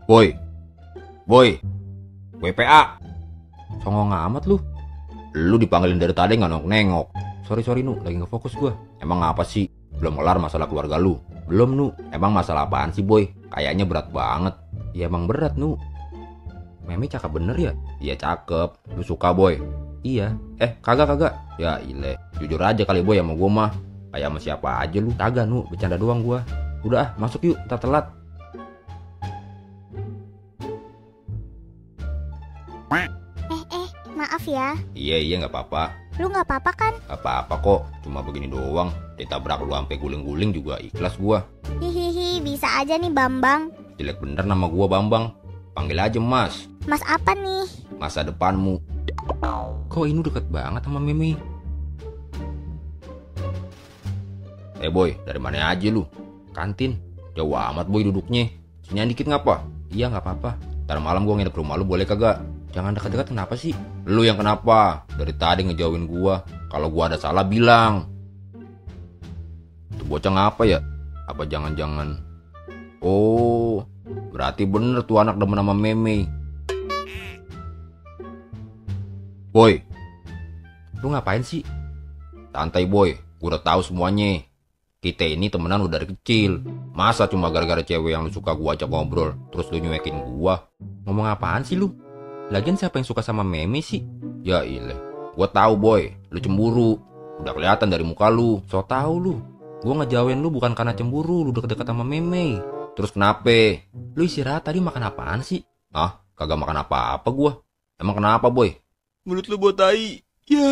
Boy, boy, WPA. Songong amat lu. Lu dipanggilin dari tadi nggak nengok-nengok. Sorry nu, lagi ngefokus gua. Emang apa sih? Belum kelar masalah keluarga lu? Belum nu. Emang masalah apaan sih boy? Kayaknya berat banget. Ya emang berat nu. Meme cakep bener ya? Iya cakep. Lu suka boy? Iya. Kagak. Ya ile. Jujur aja kali boy sama gua mah. Kayak sama siapa aja lu. Kagak nu, bercanda doang gua. Udah masuk yuk, ntar telat. Maaf ya. Iya nggak apa-apa. Lu nggak apa-apa kan? Gak apa-apa kok. Cuma begini doang. Ditabrak lu sampai guling-guling juga ikhlas gua. Hihihi, bisa aja nih Bambang. Jelek bener nama gua Bambang. Panggil aja Mas. Mas apa nih? Masa depanmu. Kok ini deket banget sama Mimi? Boy, dari mana aja lu? Kantin. Jauh amat boy duduknya. Sini dikit ngapa? Iya nggak apa-apa. Ntar malam gua nginep rumah lu boleh kagak? Jangan dekat-dekat, kenapa sih? Lu yang kenapa? Dari tadi ngejauhin gua. Kalau gua ada salah bilang. Tuh bocah ngapa ya? Apa jangan-jangan? Oh, berarti bener tuh anak demen sama Meme. Boy, lu ngapain sih? Santai boy, gua udah tahu semuanya. Kita ini temenan udah dari kecil. Masa cuma gara-gara cewek yang lu suka gua ajak ngobrol, terus lu nyuekin gua? Ngomong apaan sih lu? Lagian siapa yang suka sama Meme sih? Ya ilah, gua tahu boy, lu cemburu. Udah kelihatan dari muka lu. So tau lu. Gua ngejauhin lu bukan karena cemburu, lu deket-deket sama Meme. Terus kenapa? Lu istirahat tadi makan apaan sih? Kagak makan apa-apa gua. Emang kenapa boy? Mulut lu buat tai. Ya.